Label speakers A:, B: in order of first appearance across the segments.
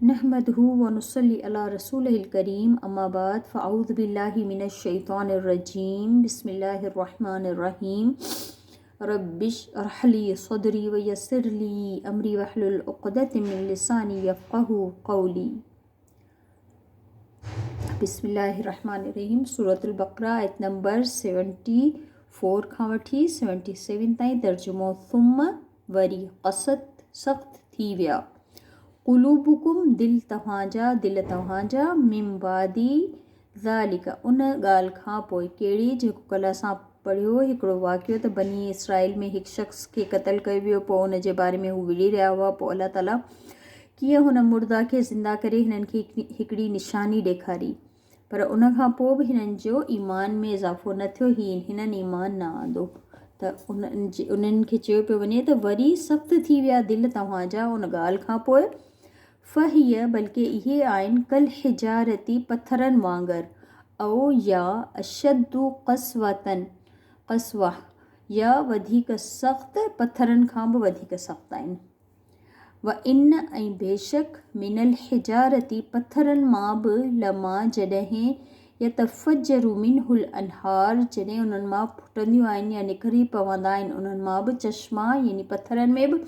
A: نحمده ونصلي علي رسوله الڪريم اما بعد فاعوذ بالله من الشيطان الرجيم بسم الله الرحمن الرحيم رب اشرح لي صدري ويسر لي امري واحلل عقدة من لساني يفقهوا قولي. بسم الله الرحمن الرحيم سورة البقره آيت نمبر 74 کان وٺي 77 تائين ترجمو ثم وري قست سخت ٿي ويا. قلوبڪم دل توهان جا دل توهان جا من بعد ذلڪ ان ڳالهه کان پوء ڪهڙي جيڪو ڪلهه اسان پڙهيو هڪڙو واقعو ته بني اسرائيل ۾ هڪ شخص کي قتل ڪيو ويو پوء ان جي باري ۾ هو وڙهي رهيا هئا پوء الله تعالي ڪيئن هن مرده کي زنده ڪري هنن کي هڪڙي نشاني ڏيکاري پر ان کان پوء به هنن جو ايمان ۾ اضافو نه ٿيو، هي هنن ايمان نه آندو ته انهن کي چيو پيو وڃي ته وري سخت ٿي ويا دل توهان جا ان ڳالهه کان پوء فهي بلڪه اهي آهن ڪالحجارتي پٿرن وانگر او يا اشد قسوة قسوة يا وڌيڪ سخت پٿرن کان به وڌيڪ سخت آهن. وان ۽ بيشڪ من الحجارة پٿرن مان به لما جڏهن يتفجر منه الانهار جڏهن انهن مان ڦٽنديون آهن يا نڪري پوندا آهن انهن مان به چشما يعني پٿرن ۾ به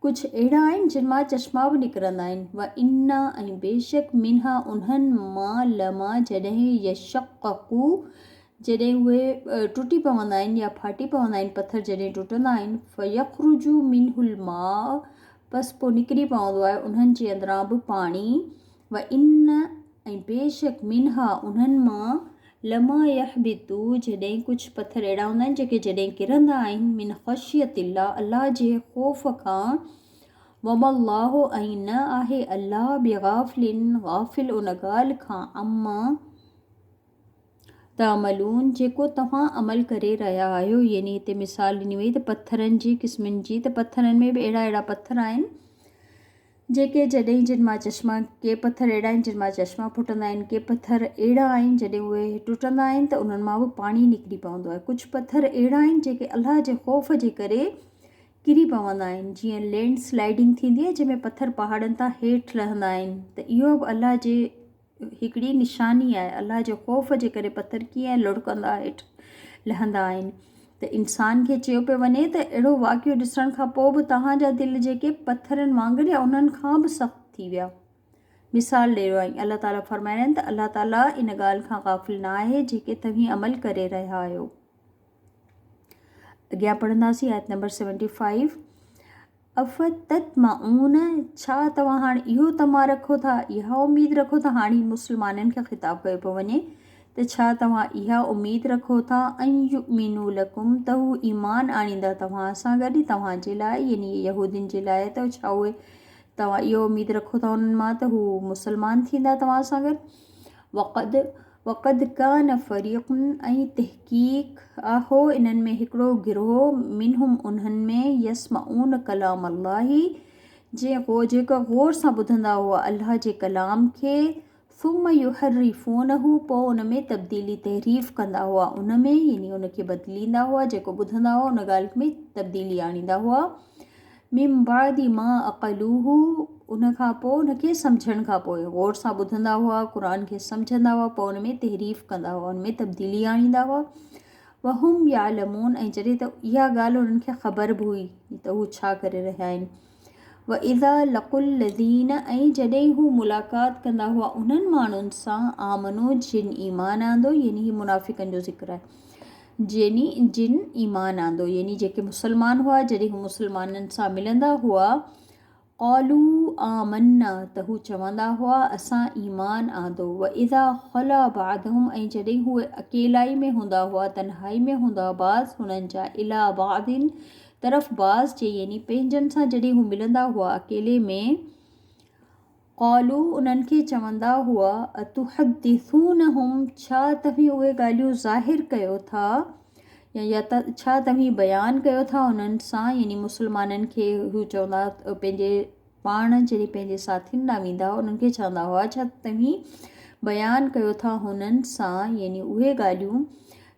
A: ڪجهه اهڙا آهن جن مان چشما به نڪرندا آهن وان ۽ بيشڪ منها انهن مان لما جڏهن يشقق جڏهن اهي ٽٽي پوندا آهن يا ڦاٽي پوندا آهن پٿر جڏهن ٽٽندا آهن فيخرج منه الماء پس پوء نڪري پوندو آهي انهن جي اندران به پاڻي و ان ۽ بيشڪ منها انهن مان لما يحبط جڏهن ڪجهه پٿر اهڙا هوندا آهن جيڪي جڏهن ڪرندا آهن من خشيت الله الله جي خوف کان وما الله ۽ نه آهي الله بغافل غافل ان ڳالهه کان عما تعملون جيڪو توهان عمل ڪري رهيا آهيو يعني هتي مثال ڏني وئي ته پٿرن جي قسمن جي ته پٿرن ۾ به اهڙا اهڙا پٿر آهن جيڪي جڏهن جن مان چشما ڪي پٿر اهڙا آهن جن مان چشما ڦٽندا آهن ڪي پٿر اهڙا آهن جڏهن اهي ٽٽندا آهن ته انهن مان به پاڻي نڪري پوندو آهي ڪجهه پٿر اهڙا آهن جيڪي الله جي خوف جي ڪري ڪري پوندا آهن جيئن لينڊ سلائيڊنگ ٿيندي آهي جنهن ۾ پٿر پهاڙن تان هيٺ لهندا آهن ته اهو به الله جي هڪڙي نشاني آهي الله جي خوف جي ڪري پٿر ڪيئن لڙڪندا هيٺ لهندا آهن ته انسان کي چيو پيو وڃي ته اهڙو واقعو ڏسڻ کان پوء به توهان جا دل جيڪي پٿرن وانگر يا انهن کان به سخت ٿي ويا مثال ڏي رهيو آهي الله تعاليٰ فرمائي رهيا آهن ته الله تعاليٰ ان ڳالهه کان غافل نه آهي جيڪي توهين عمل ڪري رهيا آهيو اڳيان پڙهنداسين آيت نمبر 75 افتطمعون، ڇا توهان هاڻ اهو طمع رکو ٿا، اها اميد رکو ٿا، هاڻ هي مسلمانن کي خطاب ڪيو پيو وڃي ته ڇا توهان اها اميد رکو ٿا، ان يؤمنوا لڪم، ته هو ايمان آڻيندا توهان سان گڏ، توهان جي لاء، يعني يهودين جي لاء، ته ڇا اهي توهان اهو اميد رکو ٿا انهن مان ته هو مسلمان ٿيندا توهان سان گڏ، وقد وقد ڪان فريق ۽ تحقيق آهو انهن ۾ هڪڙو گروهه منهم انهن ۾ يسمعون ڪلام الله جي جيڪا غور سان ٻڌندا هئا الله جي ڪلام کي ثم يحرفونه پوء ان ۾ تبديلي تحريف ڪندا هئا ان ۾ يعني ان کي بدليندا هئا جيڪو ٻڌندا هئا ان ڳالهه ۾ تبديلي آڻيندا هئا من بعد ما عقلوه ان کان پوء ان کي سمجهڻ کان پوء غور سان ٻڌندا هئا قرآن کي سمجهندا هئا پوء ان ۾ تحريف ڪندا هئا ان ۾ تبديلي آڻيندا هئا وهم يعلمون ۽ جڏهن ته اها ڳالهه انهن کي خبر به هئي ته هو ڇا ڪري رهيا آهن واذا لقوا الذين ۽ جڏهن هو ملاقات ڪندا هئا انهن ماڻهن سان آمنو جن ايمان آندو يعني هي منافقن جو ذڪر آهي جيني جن ايمان آندو يعني جيڪي مسلمان هئا جڏهن هو مسلمانن سان ملندا هئا قالوا آمنا ته هو چوندا هئا اسان ايمان آندو واذا خلا بعضهم ۽ جڏهن هو اڪيلائي ۾ هوندا هئا تنهائي ۾ هوندا بعض هنن جا الي بعض طرف بعض جي يعني پنهنجن سان جڏهن هو ملندا هئا اڪيلي ۾ قالوا انهن کي چوندا هئا، اتحدثونهم ڇا توهين اهي ڳالهيون ظاهر ڪيو ٿا يا ڇا توهين بيان ڪيو ٿا انهن سان يعني مسلمانن کي هو چوندا پنهنجي پاڻ جڏهن پنهنجي ساٿين ڏانهن ويندا هئا انهن کي چوندا هئا ڇا توهين بيان ڪيو ٿا هنن سان يعني اهي ڳالهيون.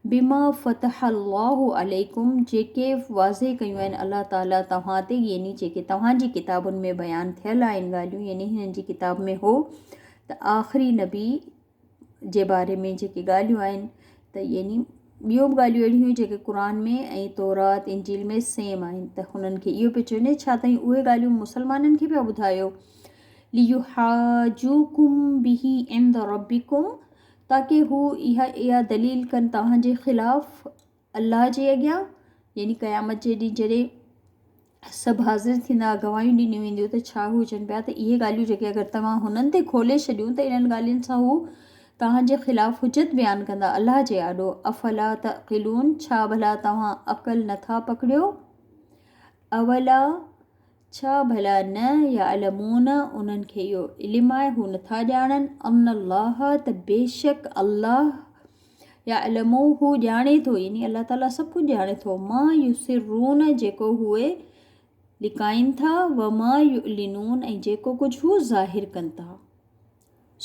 A: بما فتح الله عليڪم جيڪي واضح ڪيون آهن الله تعالي توهان تي يعني جيڪي توهان جي ڪتابن ۾ بيان ٿيل آهن ڳالهيون يعني هنن جي ڪتاب ۾ هو ته آخري نبي جي باري ۾ جيڪي ڳالهيون آهن ته يعني ٻيون به ڳالهيون اهڙيون هيون جيڪي قرآن ۾ ۽ تورات انجيل ۾ سيم آهن ته هنن کي اهو پيو چيو ڇا تائين اهي ڳالهيون مسلمانن کي پيا ٻڌايو ليحاجوڪم به عند ربڪم تاڪه هو اها اها دليل ڪن توهان جي خلاف الله جي اڳيان يعني قيامت جي ڏينهن جڏهن سڀ حاضر ٿيندا گواهيون ڏنيون وينديون ته ڇا هو چون پيا ته اهي ڳالهيون جيڪي اگر توهان هنن تي کولي ڇڏيون ته انهن ڳالهين سان هو توهان جي خلاف حجت بيان ڪندا الله جي آڏو افلا تعقلون ڇا ڀلا توهان عقل نٿا پڪڙيو اولا ڇا ڀلا نه يعلمون انهن کي اهو علم آهي هو نٿا ڄاڻن ان الله ته بيشڪ الله يعلم هو ڄاڻي ٿو يعني الله تعالي سڀ ڪجهه ڄاڻي ٿو ما يسرون جيڪو هو لڪائن ٿا وما يعلنون ۽ جيڪو ڪجهه هو ظاهر ڪن ٿا.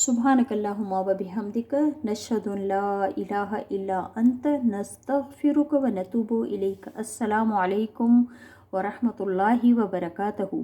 A: سبحانك اللهم وبحمدك نشهد ان لا اله الا انت نستغفرك ونتوب اليك السلام عليكم ورحمة الله وبركاته.